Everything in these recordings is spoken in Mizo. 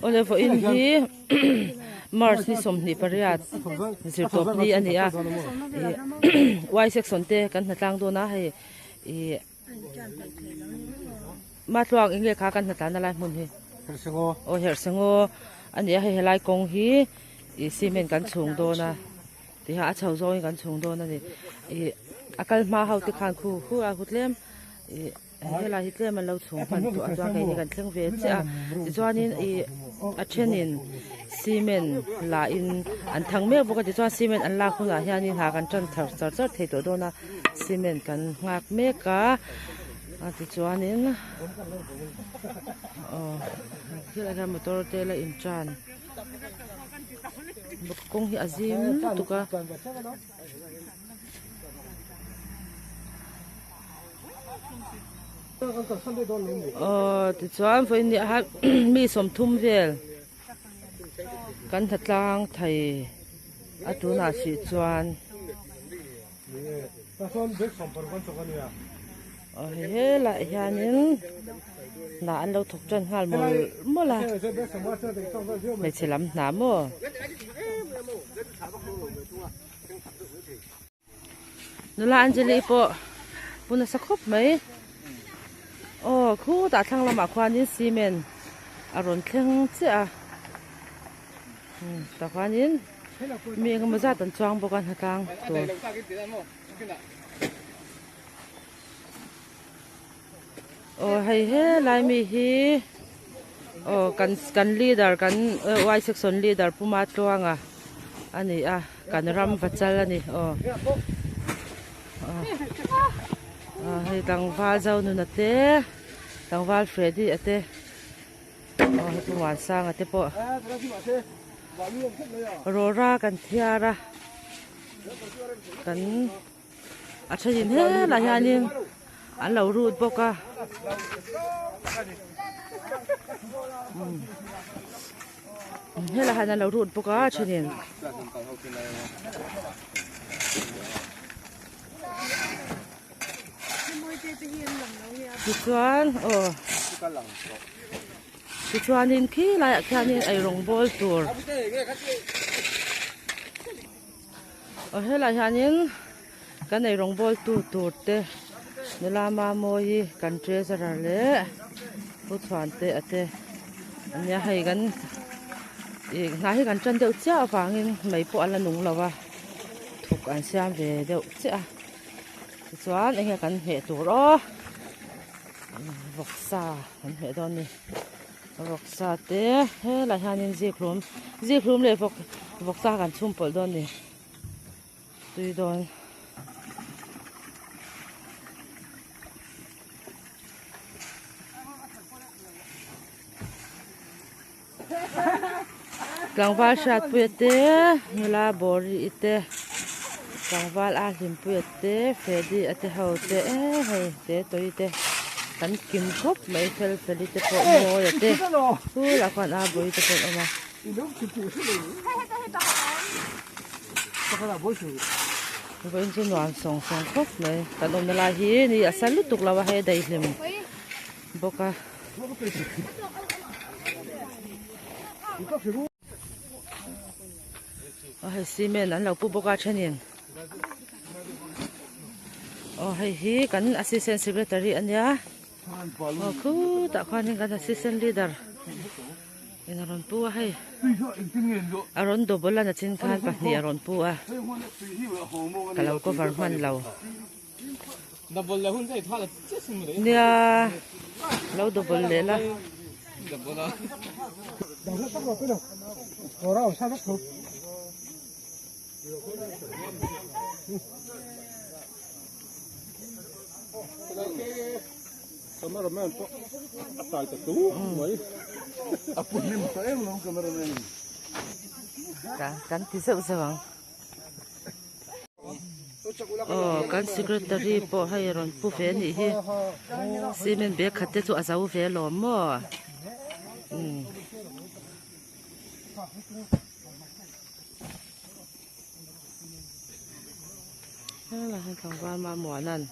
Awle vawiin hi March ni 28 zirtawp ni a ni a Y section te kan hnatlang dawn a hei ih Matluang eng nge kha kan hnatlan na lai hmun hi aw Herhsengaw a ni a hei helai kawng hi ih cement kan chhung dawn a tiha a chho zawngin kan chhung dawn a ni ih a kal hma ho te khan khu khu a khu tlem ih. Helai hi tlem an lo chhung hman tawh a chuan keini kan thleng ve chiah a tichuanin ih a thenin cement lah in an thang mek bawk a tichuan cement an lak hunah hianin ha kan tan thar char char thei tawh dawn a cement kan nghak mek a a tichuanin aw helai hian motor te la in tan kawng hi a zim lutuk a. Aw tichuan vawiin ni ah mi 30 vel kan tha tlang thei a tunah hrih chuan aw hei helaiah hianin hna an lo thawk tan nghal mawlh mawlh a hmeichhe lam hna maw. Nula Anjali pawh pu nasa khawp mai aw khutah thlang lamah khuanin cement a rawn thleng chiah a tah khuanin mi engemaw zat an chuang bawk a hnatlang tur. Aw hei helai mi hi aw kan kan leader kan y section leader Pu Matluanga a ni a kan ram va chal a ni aw aw hei tlangval Zonuna te tlangval Freddy a te aw hei Pu Muansanga te pawh rawra kan thiar a kan. A thenin helai hianin an lo rut bawk a helai hian an lo rut bawk a a thenin. Tichuan aw tichuanin khi laiah khianin eirawng bawl tur. Aw helaiah hianin kan ei rawngbawl tu tur te nula Mamawi kan treasurer leh Pu Chhuante a te ania hei kan ih hna hi kan tan deuh chiah avangin mei pawh a la nung lo a thuk an siam ve deuh chiah a tichuan enge kan hmeh tur aw vawksa kan hmeh dawn a ni. Vawksa te helaiah hianin zikhlum zikhlum leh vawk vawksa kan chhum pawlh dawn a ni tui dawn. Tlangval Hriatpuia te nula Bawri te tlangval a Hlimpuia te Freddy a te ho te eh hei te tawi te kan kim khawp mai fel feli te pawh Mawia te phul ah khuan a Bawi te pawh an awm a. Vawiin chu nuam sawng sawng khawp mai kan awmna lai hi ni a sa lutuk lo a hei daihlim bawk a. Aw hei cement an lo pu bawk a thenin aw hei hi kan assistant secretary a nia aw khutah khuanin kan assistant leader in a rawn pu a hei a rawn double a nachin khan pahnih a rawn pu a ka lo cover hman lo. Nia lo double leh la. Cameraman pawh a tai ta tu mai a pu hlim ta em lo cameraman kan ti zeuh zeuh ang. Aw kan secretary pawh hei rawn pu ve anih hi cement bag khat te chu a zo ve alawm maw umm. Helaiah hian tlangval Mamuana'n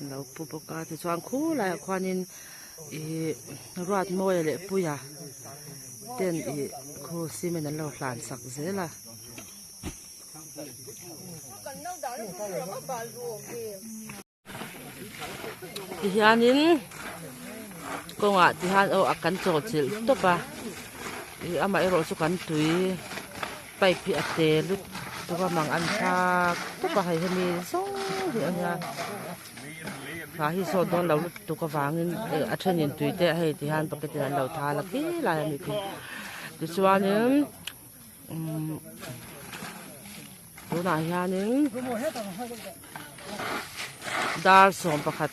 a lo pu bawk a tichuan khulaiah khuanin. Ih Ruatmawia leh Puia ten ih khu cement an lo hlan sak zel a. Tihianin kawngah tihian aw a kan chaw chilh tawp a ih amaherawh chu kan tui pipe hi a te lutuk a mang an thlak tawp a hei hemi zawng hi a nia hna hi sawt dawn lo lutuk avangin eh a thenin tui te hei tihian bucket in an lo thal a khilai a ni khi tichuanin umm tunah hianin dar 11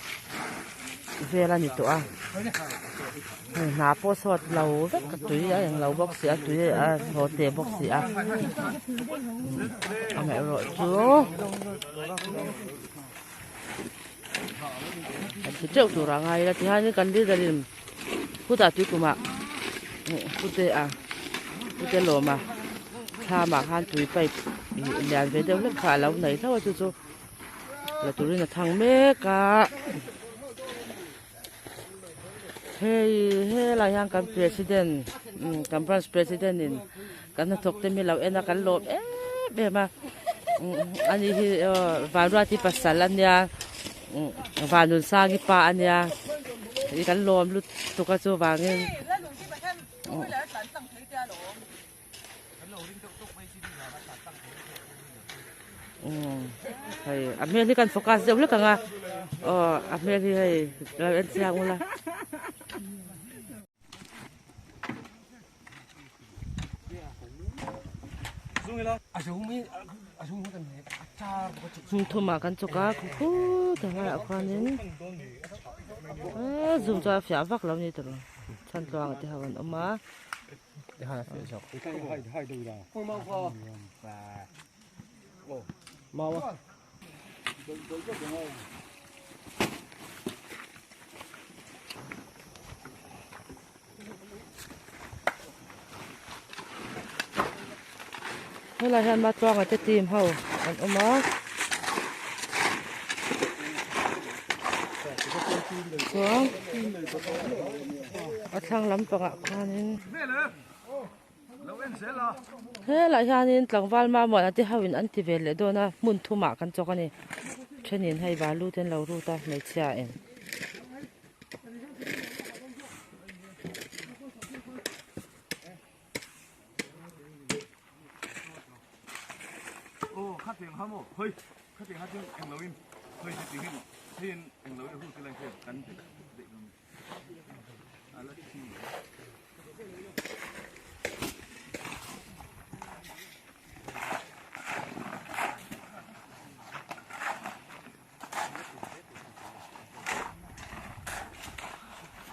vel a ni tawh a hei hna pawh sawt lo vek a tui a englo bawk si a tui a thaw teh bawk si a amaherawh chu an ti teuh tur a ngai ila tihianin kan leader in khutah tui kumah pute a pute lawm a thlamah khan tui pipe ih lian ve deuh hlek kha a lo nei hlauh a chu chu la turin a thang mek a hei helai hian kan president kan branch president in kan hnathawk te mi lo en a kan lawm em em a ani hi Vanruati pasal a nia Vanunsangi pa a nia ih kan lawm lutuk a chuvangin hei a hmel hi kan focus deuh hlek ang a aw a hmel hi hei lo en chiang ula. Hmun thumah kan chawk a khukhut a laiah khuanin eee zoom chuan a fiah vak lo a ni tawh lo chhan tluanga te ho an awm a. Helai hian Matluanga te team ho an awm a. Chuan a thlang lampangah khuanin helai hianin tlangval mamawhna te ho in an ti ve leh dawn a hmun thumah kan chawk a ni thenin hei balu te an lo rut a hmeichhia in.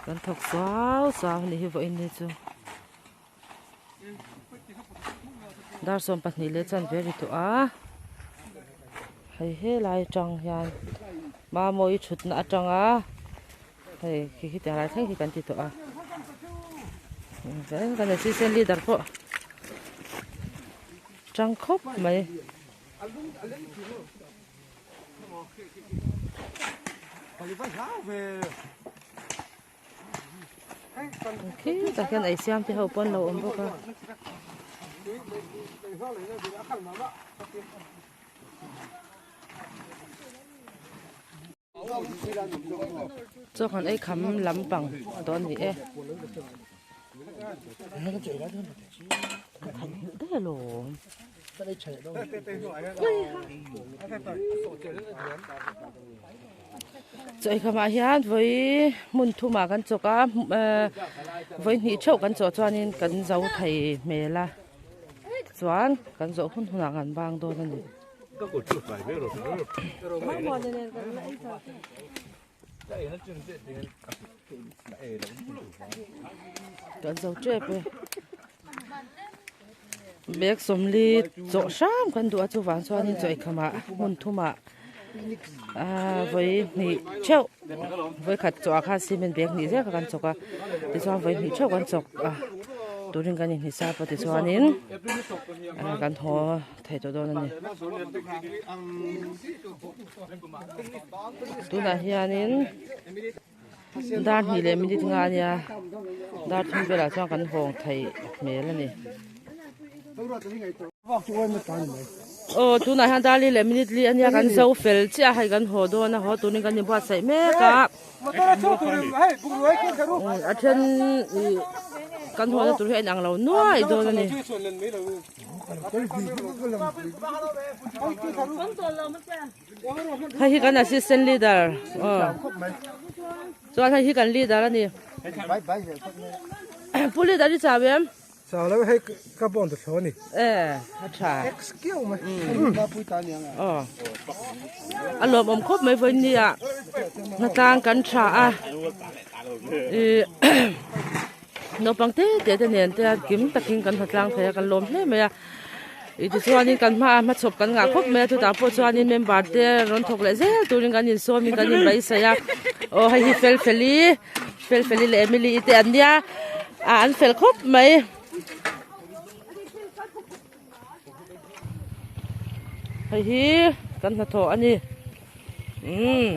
Kan thawk zau zau a ni hi vawiin hi chu dar 22 leh chuan ve ri tawh a hei helai atang hian Mamawii thutna atanga hei khi khi tiang lai thleng hi kan ti tawh a kan assistant leader pawh tang khawp mai. Khi tah khian ei siam te ho pawh an lo awm bawk a. Chaw kan ei kham lampang tawh a ni e. Ka theihnghilh daih alawm. Chaw ei khamah hian vawi hmun thumah kan chawk a vawi hnih theuh kan chawh chuanin kan zo thei hmel a chuan kan zawh hun hunah kan bang dawn a ni. Kan zo tep e. Bag sawmli chawh hram kan duh a chuvang chuanin chaw eikham ah hmun thumah ah vawi hnih theuh vawi khat chawh ah khan cement bag hnih zel kha kan chawk a tichuan vawi hnih theuh kan chawk a turin kan inhnisap a tichuanin kan haw thei tawh dawn a ni. Tunah hianin. Dar hnih leh minute nga ania dar thum velah chuan kan hawng theih hmel a ni. Aw tunah hian dar li leh minute li ania kan zo fel chiah a hei kan haw dawn a haw turin kan inbuatsaih mek a a then ih kan haw na tur hi a inang lo nuai dawn a ni. Hei hi kan assistant leader aw chuan hei hi kan leader a ni pu leader i chau em chau lo hei ka bawng ta thlawh a ni e a tha aw a lawmawm khawp mai vawiin ni ah hnatlang kan tha a ih naupang te te te nen te a kim takin kan hnatlang thei a kan lawm hle mai a. Ih tichuanin kan hmaah hmachhawp kan ngah khawp mai a chutah pawh chuanin member te rawn thawk leh zel turin kan insawmin kan inbaisaih a aw hei hi Felfeli Felfeli leh Emily te an nia ah an fel khawp mai. Hei hi kan hnathawh a ni umm.